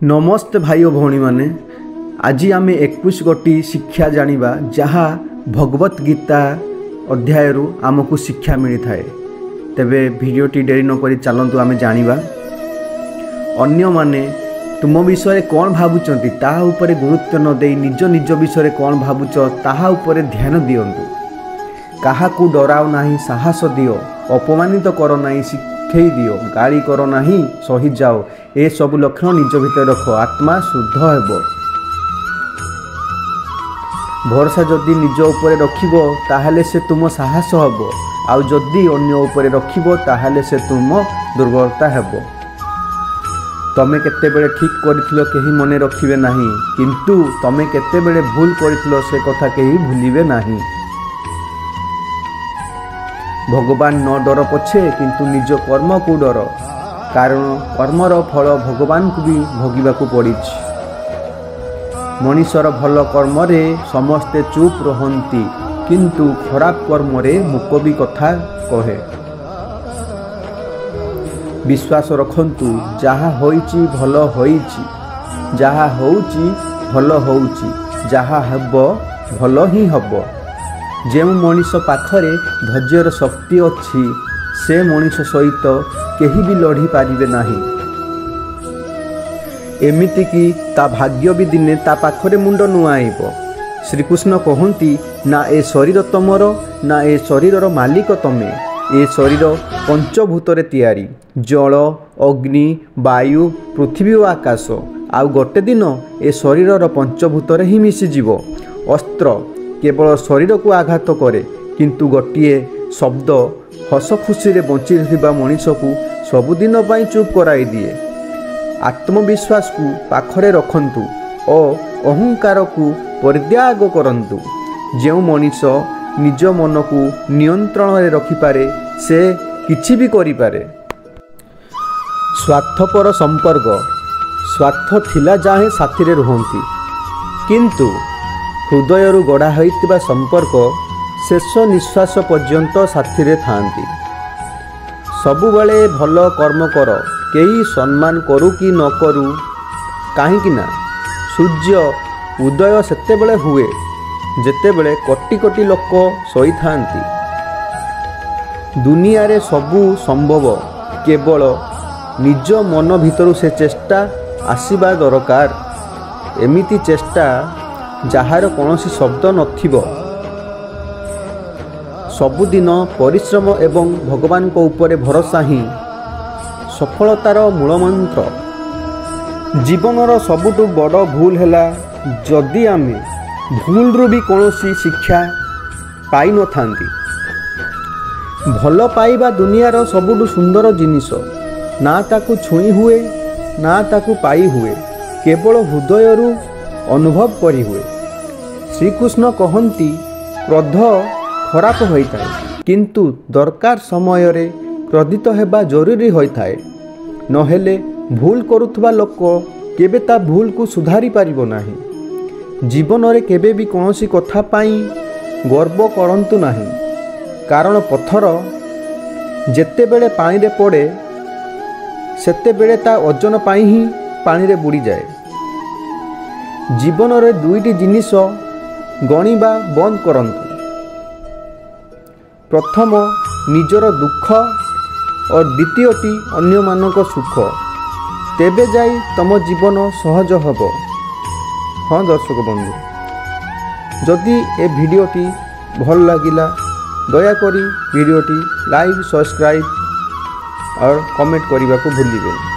ନମସ୍ତେ ଭାଇ ଓ ଭଉଣୀମାନେ, ଆଜି ଆମେ 21 ଗୋଟି ଶିକ୍ଷା ଜାଣିବା ଯାହା ଭଗବତ ଗୀତା ଅଧ୍ୟାୟରୁ ଆମକୁ ଶିକ୍ଷା ମିଳିଥାଏ। ତେବେ ଭିଡ଼ିଓଟି ଡେରି ନକରି ଚାଲନ୍ତୁ ଆମେ ଜାଣିବା। ଅନ୍ୟମାନେ ତୁମ ବିଷୟରେ କ'ଣ ଭାବୁଛନ୍ତି ତାହା ଉପରେ ଗୁରୁତ୍ୱ ନ ଦେଇ ନିଜ ନିଜ ବିଷୟରେ କ'ଣ ଭାବୁଛ ତାହା ଉପରେ ଧ୍ୟାନ ଦିଅନ୍ତୁ। କାହାକୁ ଡରାଅ ନାହିଁ, ସାହସ ଦିଅ। ଅପମାନିତ କର ନାହିଁ, ଶିଖେଇ ଦିଅ। ଗାଳି କର ନାହିଁ, ସହିଯାଅ। ଏସବୁ ଲକ୍ଷଣ ନିଜ ଭିତରେ ରଖ, ଆତ୍ମା ଶୁଦ୍ଧ ହେବ। ଭରସା ଯଦି ନିଜ ଉପରେ ରଖିବ ତାହେଲେ ସେ ତୁମ ସାହସ ହେବ, ଆଉ ଯଦି ଅନ୍ୟ ଉପରେ ରଖିବ ତାହେଲେ ସେ ତୁମ ଦୁର୍ବଳତା ହେବ। ତମେ କେତେବେଳେ ଠିକ୍ କରିଥିଲ କେହି ମନେ ରଖିବେ ନାହିଁ, କିନ୍ତୁ ତମେ କେତେବେଳେ ଭୁଲ କରିଥିଲ ସେ କଥା କେହି ଭୁଲିବେ ନାହିଁ। ଭଗବାନ ନ ଡର ପଛେ କିନ୍ତୁ ନିଜ କର୍ମକୁ ଡର, କାରଣ କର୍ମର ଫଳ ଭଗବାନଙ୍କୁ ବି ଭୋଗିବାକୁ ପଡ଼ିଛି। ମଣିଷର ଭଲ କର୍ମରେ ସମସ୍ତେ ଚୁପ୍ ରହନ୍ତି, କିନ୍ତୁ ଖରାପ କର୍ମରେ ମୂକ ବି କଥା କହେ। ବିଶ୍ୱାସ ରଖନ୍ତୁ, ଯାହା ହୋଇଛି ଭଲ ହୋଇଛି, ଯାହା ହେଉଛି ଭଲ ହେଉଛି, ଯାହା ହେବ ଭଲ ହିଁ ହେବ। ଯେଉଁ ମଣିଷ ପାଖରେ ଧୈର୍ଯ୍ୟର ଶକ୍ତି ଅଛି ସେ ମଣିଷ ସହିତ କେହି ବି ଲଢ଼ି ପାରିବେ ନାହିଁ। ଏମିତିକି ତା ଭାଗ୍ୟ ବି ଦିନେ ତା ପାଖରେ ମୁଣ୍ଡ ନୁଆଁଇବ। ଶ୍ରୀକୃଷ୍ଣ କହନ୍ତି, ନା ଏ ଶରୀର ତମର, ନା ଏ ଶରୀରର ମାଲିକ ତମେ। ଏ ଶରୀର ପଞ୍ଚଭୂତରେ ତିଆରି, ଜଳ, ଅଗ୍ନି, ବାୟୁ, ପୃଥିବୀ ଓ ଆକାଶ। ଆଉ ଗୋଟେ ଦିନ ଏ ଶରୀରର ପଞ୍ଚଭୂତରେ ହିଁ ମିଶିଯିବ। ଅସ୍ତ୍ର କେବଳ ଶରୀରକୁ ଆଘାତ କରେ, କିନ୍ତୁ ଗୋଟିଏ ଶବ୍ଦ ହସ ଖୁସିରେ ବଞ୍ଚିଥିବା ମଣିଷକୁ ସବୁଦିନ ପାଇଁ ଚୁପ୍ କରାଇ ଦିଏ। ଆତ୍ମବିଶ୍ୱାସକୁ ପାଖରେ ରଖନ୍ତୁ ଓ ଅହଙ୍କାରକୁ ପରିତ୍ୟାଗ କରନ୍ତୁ। ଯେଉଁ ମଣିଷ ନିଜ ମନକୁ ନିୟନ୍ତ୍ରଣରେ ରଖିପାରେ ସେ କିଛି ବି କରିପାରେ। ସ୍ୱାର୍ଥପର ସମ୍ପର୍କ, ସ୍ୱାର୍ଥ ଥିଲା ଯାଏଁ ସାଥିରେ ରୁହନ୍ତି, କିନ୍ତୁ ହୃଦୟରୁ ଗଢ଼ା ହୋଇଥିବା ସମ୍ପର୍କ ଶେଷ ନିଶ୍ୱାସ ପର୍ଯ୍ୟନ୍ତ ସାଥିରେ ଥାଆନ୍ତି। ସବୁବେଳେ ଭଲ କର୍ମ କର, କେହି ସମ୍ମାନ କରୁ କି ନ କରୁ, କାହିଁକି ନା ସୂର୍ଯ୍ୟ ଉଦୟ ସେତେବେଳେ ହୁଏ ଯେତେବେଳେ କୋଟି କୋଟି ଲୋକ ଶୋଇଥାନ୍ତି। ଦୁନିଆରେ ସବୁ ସମ୍ଭବ, କେବଳ ନିଜ ମନ ଭିତରୁ ସେ ଚେଷ୍ଟା ଆସିବା ଦରକାର। ଏମିତି ଚେଷ୍ଟା ଯାହାର କୌଣସି ଶବ୍ଦ ନଥିବ। ସବୁଦିନ ପରିଶ୍ରମ ଏବଂ ଭଗବାନଙ୍କ ଉପରେ ଭରସା ହିଁ ସଫଳତାର ମୂଳମନ୍ତ୍ର। ଜୀବନର ସବୁଠୁ ବଡ଼ ଭୁଲ ହେଲା ଯଦି ଆମେ ଭୁଲରୁ ବି କୌଣସି ଶିକ୍ଷା ପାଇନଥାନ୍ତି। ଭଲ ପାଇବା ଦୁନିଆର ସବୁଠୁ ସୁନ୍ଦର ଜିନିଷ। ନା ତାକୁ ଛୁଇଁ ହୁଏ, ନା ତାକୁ ପାଇ ହୁଏ, କେବଳ ହୃଦୟରୁ ଅନୁଭବ କରିହୁଏ। ଶ୍ରୀକୃଷ୍ଣ କହନ୍ତି, କ୍ରୋଧ ଖରାପ ହୋଇଥାଏ, କିନ୍ତୁ ଦରକାର ସମୟରେ କ୍ରୋଧିତ ହେବା ଜରୁରୀ ହୋଇଥାଏ। ନହେଲେ ଭୁଲ କରୁଥିବା ଲୋକ କେବେ ତା ଭୁଲକୁ ସୁଧାରି ପାରିବ ନାହିଁ। ଜୀବନରେ କେବେ ବି କୌଣସି କଥା ପାଇଁ ଗର୍ବ କରନ୍ତୁ ନାହିଁ, କାରଣ ପଥର ଯେତେବେଳେ ପାଣିରେ ପଡ଼େ ସେତେବେଳେ ତା ଓଜନ ପାଇଁ ହିଁ ପାଣିରେ ବୁଡ଼ିଯାଏ। ଜୀବନରେ ଦୁଇଟି ଜିନିଷ ଗଣିବା ବନ୍ଦ କରନ୍ତୁ। ପ୍ରଥମ, ନିଜର ଦୁଃଖ ଓ ଦ୍ୱିତୀୟଟି ଅନ୍ୟମାନଙ୍କ ସୁଖ। ତେବେ ଯାଇ ତମ ଜୀବନ ସହଜ ହେବ। ହଁ ଦର୍ଶକ ବନ୍ଧୁ, ଯଦି ଏ ଭିଡ଼ିଓଟି ଭଲ ଲାଗିଲା ଦୟାକରି ଭିଡ଼ିଓଟି ଲାଇକ୍, ସବସ୍କ୍ରାଇବ୍ ଆଉ କମେଣ୍ଟ କରିବାକୁ ଭୁଲିବେନି।